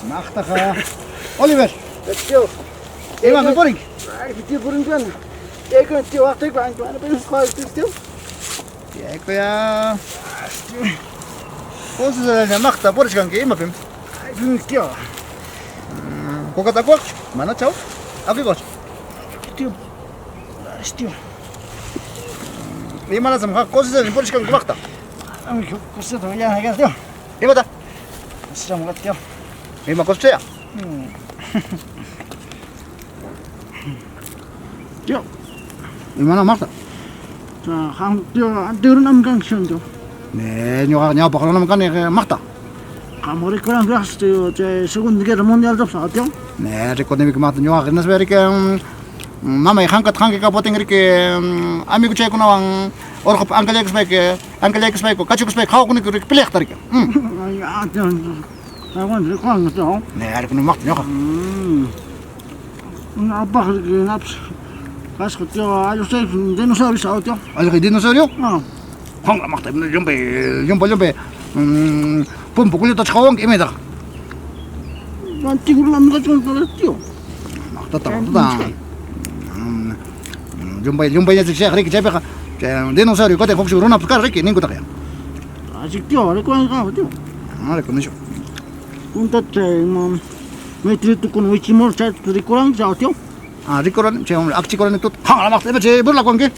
Maqtaqa. Oliver. Tío. Ima me purinki? Ay, tío, purinki. Tío, tío, waqtayku ancha mana pero tío. Tiyaykuya. Cosas maqta purichkanki imapim? Ay, tío. Kukata akuwaqchu? Mana chaw. Akuykuwaqchu? Tío. Tío. Imanasam qam cosas purichkanki maqta? Ay, cosas ya, tío. Imata? Cosas tío. Ima cosechaya? Tío. Imana maqta? Qam tío, antirunam kanki tío. Ne, ñuqaqa ñawpaq runam kani maqta. Qam rikuranki tío, chay Segunda Guerra Mundial tío. Ne, rikunimiki maqta ñuqaqa hinaspa riki mamay hankata hankaykaputin riki amiguchaykunawan urqupi ankallaykuspayki ankallaykuspayku kachukuspayku qhawakunayku riki peleaqta riki. Ay, tío. Aguanta, rikuranki tío. Ne, rikuni maqta ñuqa. Apaq riki napas kasqa tío, ayllusaypi dinosaurio tío. Allqay dinosaurio? Ah. Qanqa maqta llumpay llumpay llumpay pumpu kullutachu qhawanki imaytaqa? Antiguo runam kachkan tío. Maqtata maqtata. Llumpay llumpay yachachiyaq riki chaypiqa chay dinosaurio katin huk runapas karqa riki ninkutaqa ya. Así tío, rikuranki qamqa tío. Ah, rikunichu. Puntata chay meteoritukuna wichimurqa chayta rikuranki chaw tío. Ah, rikurani chay akchikurani tuta. Qanqa maqta ima chay burlakunki?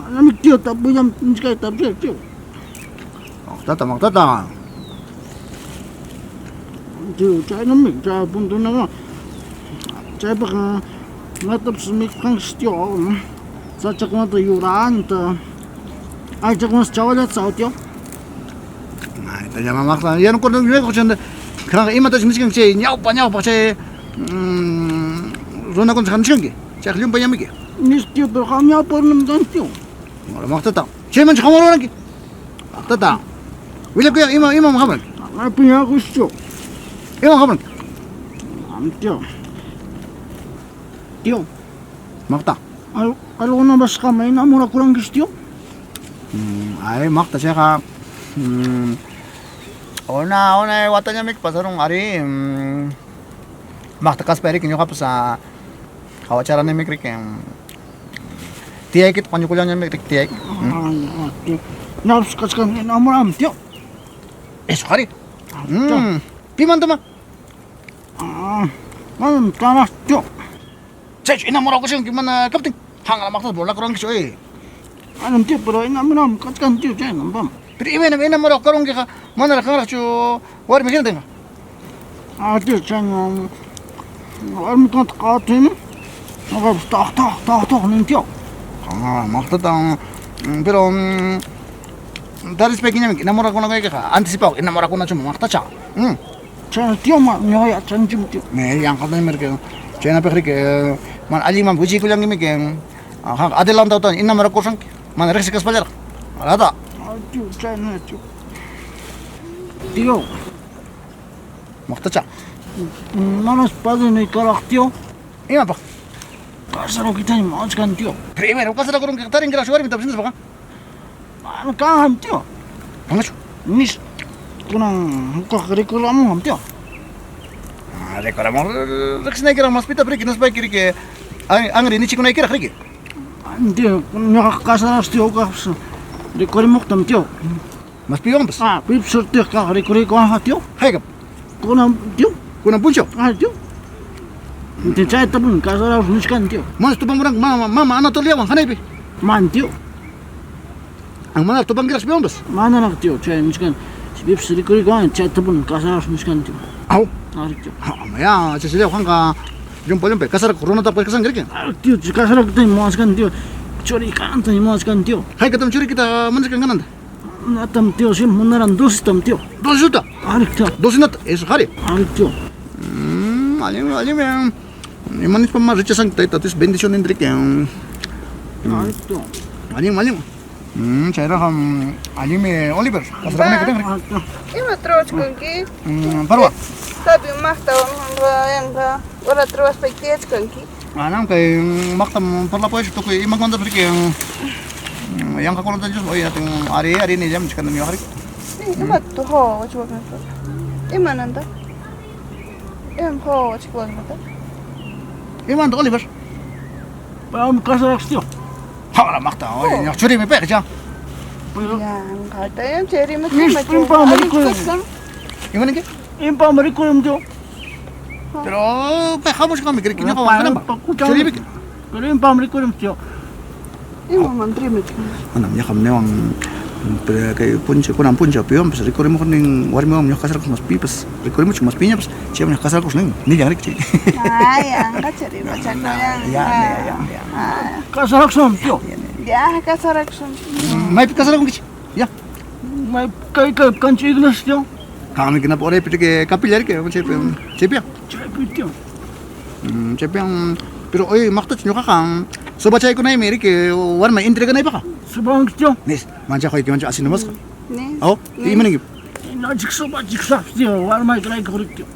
Manami tío, tapuyam nichkayta tapushay tío. Maqtata maqtata. Tío, chaynami chay puntunaqa chaypaq imatapas mikhunki tío. Sachakunata yuranta aychakunas chawallata tío. Ay, maqta ya no qanqa imatachu nichkanki chay ñawpa ñawpa chay runakuna nichkanki chayqa llumpay ñamiki. Nis tío, pero qam ñawpa runam kanki tío. Maqtata. Chaymanchu hamururanki? Maqtata. Willakuy ima imam hamuranki? Mana piñakush tío. Imam hamuranki? Am tío. Tío. Maqta. Alguna vez qam enamorakurankichu tío? Ay, maqta chayqa una una watañamiki pasarun ari maqta kaspa riki ñuqapas hawacharanimiki riki tiyaykita pañukullañamiki riki tiyayki. Ay, ñawpas kachkani enamoram tío. Eso qhari. Pimantama? Ah, manam kanaq tío. Chaychu enamorakushanki mana kaptin hanqala maqtata burlakurankichu oy. Manam tío, pero enamoram kachkani tío chayna. Pero imaynam enamorado karunkiqa manaraq qanraqchu warmi hinatinqa. Ah, tío, chayna warmikunata qhawatin ñuqapas taq taq taq taq nin tío. Ah, maqtata pero tarispaykiñamiki enamorakunakaykiqa anticipado enamorakunachuma maqtacha. Chayna tío, ma ñuqa yachanchim tío. Ne, yanqatanimi riki chaynapiq riki mana allinman wichiykullankimiki qanqa adelantadota enamorakurqanki mana riqsikaspallaraq. Arata. Ay, tío, chayna tío. Tío. Maqtacha. Manas padrinoy karaq tío. Imapaq? Casarakuytaña munachkani tío. Primero casarakurunkiqa tarinkiraqchu warmitapas hinaspaqa? Mana kanqam tío. Kanqachu? Nis kunan hukaq rikuramunqam tío. Ah, rikuramuq riqsinaykiraq mas pitapas riki hinaspayki riki anri nichikunaykiraq riki. Tío, ñuqaqa casarasqa tío hukaqpas rikurimuqtam tío. Mas piwanpas? Ah, pipas sutiyuq kaq rikurikuwanqa tío. Haykap? Kunan tío. Kunan punchaw? Ah, tío. Chaytapuni casarasqa nichkani tío. Manas tupamuranki mama mama Anatoliawan hanaypi? Mana tío. Mana tupankiraqchu piwanpas? Manaraq tío, chay nichkani. Pipas rikurikuwan chaytapuni casarasqa nichkani tío. Aw. Ari tío. Ya, chayllaw qanqa llumpay llumpay casarakuq runatapas kasanki riki? Ari tío, casarakuytaña munachkani tío. Churiy kanantaña munachkani tío. Haykatam churiykita munachkan kananta? Atam tío, siempre munaran docetam tío. Docesuta? Ari tío. Docenata, eso qhari. Ari tío. Allinmi, allinmi. Ima nispam ma rechazanki tayta Dios bendición riki. Ari tío. Allinmi, allinmi. Chayraqa allinmi Oliver. Casarakunayki riki. Ima truwachkanki? Parwa. Sapi maqta yanqa warata ruwaspayki tiyachkanki. Manam kay maqtam parlapaychu tukuy imakunatapas riki yanqakunata oy atin ari ari nillam nichkani ñuqa riki. Imata hawa wachwakanki? Imananta? Imam qhawawachik warmata? Imanta Oliver? Paywanmi casarakusaq tío. Hawra maqta, oye, ñuqa churiymi payqa cha. Yanqata yam chay Ish, impam rikurim. Ima ninki? Impam rikurim tío. Pero pay hamushqami riki ñuqa wankananpaq. Churiymi. Pero impam rikurim tío. Imaman rimachkan? Manam ñuqam niwan pero kay puncha kunan puncha piwanpas rikurimuqnin warmiwanmi ñuqa casarakusaq mas pipas rikurimuchun mas piñapas chaymi ñuqa casarakusaq nin nillan riki chay. Ay, yanqacha rimachakuyan. Ya, ya, ya, ya. Casarakusaqmi tío. Ya, casarakusun. Maypi casarakunkichik? Ya. May kay kay kancha iglesia tío. Qanmi kinapi uraypi riki capilla riki chaypi chaypiyan. Chaypi tío. Chaypiyan pero oy maqtachu ñuqaqa supachaykunaymi riki warmay entreganaypaqqa. Supanki tío. Nis, manchaquyki mancha así nomasqa. Nis. Oh, ima ninki? Nachik supachik tío, warmayki raykuq riki tío.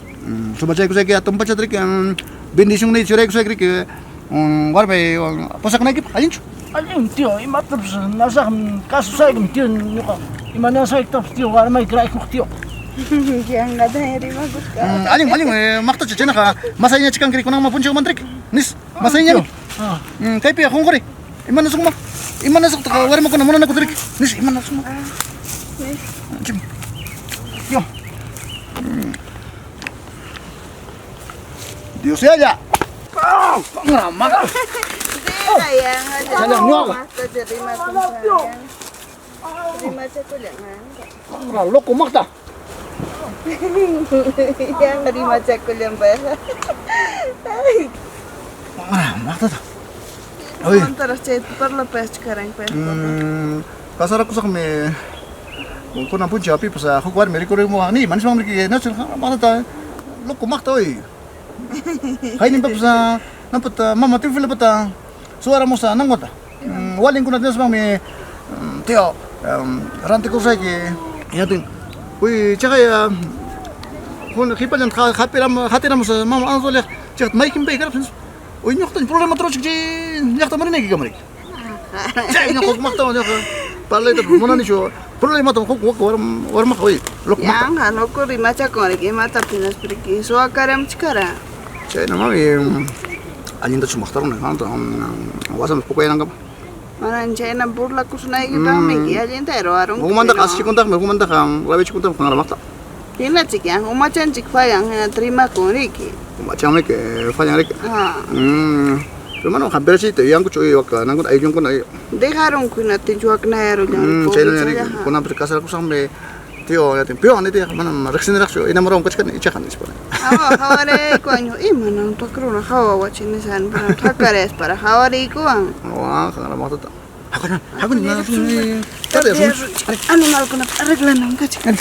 Supachaykusayki hatun pachata riki bendicionniyta churaykusayki riki warmay pusakunaykipaq allinchu? Allin tío, imatapas nasaqmi kasusaykim tío ñuqa. Ima nasaykitapas tío warmayki raykuq tío. Yanqata rimakushka. Allin, allin, maqtacha chaynaqa masayñachkanki riki kunanman punchawmanta riki. Nis, masayñami. Ah. Kaypi qunquri. Imanasqma? Imanasqtaq warmakuna munanakuta riki. Nis, imanasqma? Nis. Chim. Yo. Dios yaya. Dira yanqa. Chala, ñuqa. Maqtacha rimakushan. Rimachakullan. Loco maqta. Yanqa rimachakullan payqa. Maqtata. Oy. Imamantaraq chayta parlapayachkaran payqa. Casarakusaqmi kunan punchaw pipas huk warmi rikurimuwan ni manismanmi riki nacho maqtata loco maqta oy. Hayninpapas napata mama Teofilapata suwaramusa nanwata. Walinkunata nispanmi tío rantikusayki yatin uy chaqay qhipallanta hatiramusa mama Anatolia chayqa mayqinpi karqa nispa. Uy ñuqataña problemata ruwachik chay llaqtaman rinaykikama riki. Chay ñuqa huk maqtawan ñuqa parlayta munanichu problemata huk wak warmaqa uy loco maqta. Yanqa loco rimachakun riki imatapas hinaspa riki suwakaramuchkara. Chayna mami allintachu maqtaruni qanta wasanpas pukayanankaman. Manan chayna burlakusunaykipaqmi allinta ruwarunki. Hukmantaqa asichikuntaqmi hukmantaqa rabiachikuntaqmi qanra maqta. Hinachik yan umachanchik fallan hinata rimakun riki. Umachanmi fallan riki. Ah. Pero manam hampirachiyta yuyankuchu uy wak nankuna ayllunkuna. Dejarunku hinatinchu waknayarullan. Chayna riki kunanpas casarakusaqmi tío yatin piwan nitiyqa manam riqsiniraqchu enamorawan kachkani ichaqa nispa. Hawa hawariykuwan imanan tukruna hawawachi nisan thakarayasparaq hawariykuwan. Wa qanra maqtata. Hakuna, hakuna. Animalkunata arreglanan kachkan.